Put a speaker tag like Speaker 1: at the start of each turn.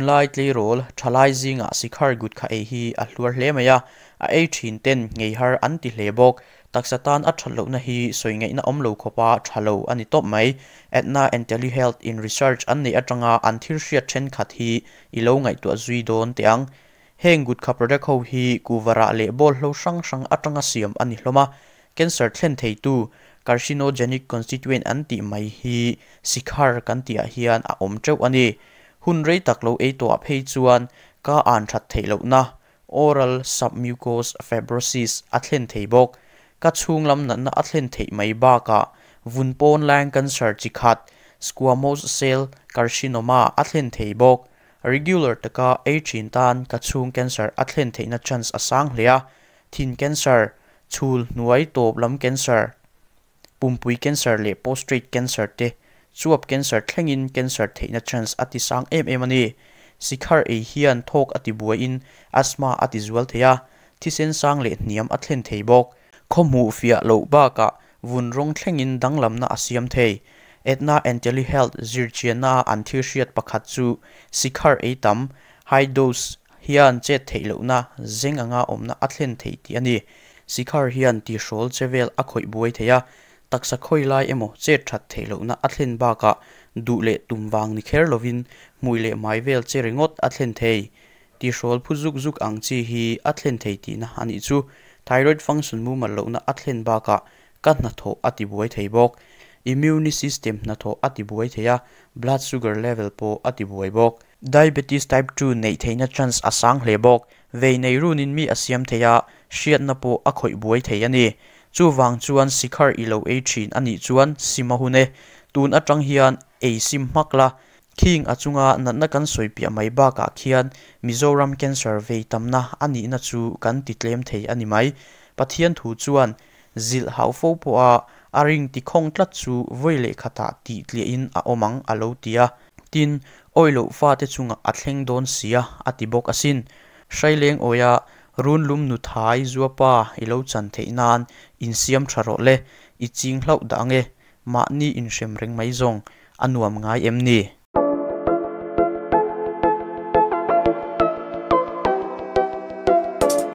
Speaker 1: Tunlai tleirawl thalai zingah Sikhar Gutkha ei hi a hluar hle mai a, a ei thin ten nghei har an ti hle bawk. Taksa tan a that lohna hi sawi ngaihna awm lo khawpa tha lo a ni tawp mai. Aetna and Telehealth in research an neih atanga an thil hriat thenkhat hi i lo ngaihtuah zui dawn teh ang. Heng Gutkha product ho hi kuvarah leh bawlhlo hrang hrang atanga siam a ni hlawm a, Cancer thlen theitu carcinogenic constituent an tih mai hi sikhar kan tihah hian a awm teuh a ni. Hun rei tak lo ei tawhah phei chuan ka an that theih lohna, oral submucous fibrosis, a thlen thei bawk. Ka chhung lam natna a thlen theih mai bakah vun pawn lang cancer chi khat, squamous cell carcinoma, a thlen thei bawk. Regular taka ei thin tan ka chhung cancer a thlen theihna chance a sang hle a, thin cancer, chhul hnuai tawp lam cancer, pumpui cancer leh postrate cancer te, chuap cancer thlengin cancer theihna chance a ti sang em em a ni. Sikhar ei hian thawk a ti buaiin asthma a ti zual thei a, thisen sang leh hniam a thlen thei bawk. Khaw hmuh fiah loh bakah vun rawng thlengin danglamna a siam thei. Aetna and Telehealth zirchianna an thil hriat pakhat chu sikhar ei tam, high dose, hian chet theih lohna zeng anga awmna a thlen theih tih a ni. Sikhar hian tihrawl che vel a khawih buai thei a, taksa khawi lai emaw chet that theih lohna a thlen bakah duh leh tum vang ni kher lovin hmui leh hmai vel che ringawt a thlen thei. Tihrawl phu zuk zuk ang chi hi a thlen thei tihna a nih chu. Thyroid function mumal lohna a thlen bakah ka hnathawh a tibuai thei bawk. Immune system hnathawh a tibuai thei a, blood sugar level pawh a tibuai bawk. Diabetes type ii neih theihna chance a sang hle bawk. Vei nei runin mi a siam thei a, hriatna pawh a khawih buai thei a ni. Chuvang chuan sikhar i lo ei thin a nih chuan sim a hun e. Tun atang hian ei sim hmak la. Khing a chunga natna kan sawi piah mai bakah khian Mizoram cancer vei tamna a nihna chu kan ti tlem thei a ni mai. Pathian thu chuan zilh hau fo pawha a ring ti khawng tlat chu vawi leh khatah tih tliahin a awm ang a lo ti a. Tin, awi loh fate chungah a thleng dawn sia a ti bawk asin. Hraileng awia runlum nuthai zuapa i lo chan theih nan insiam tha rawh le, i ching hlauh dah ange, mahni inhrem reng mai zawng a nuam ngai em ni?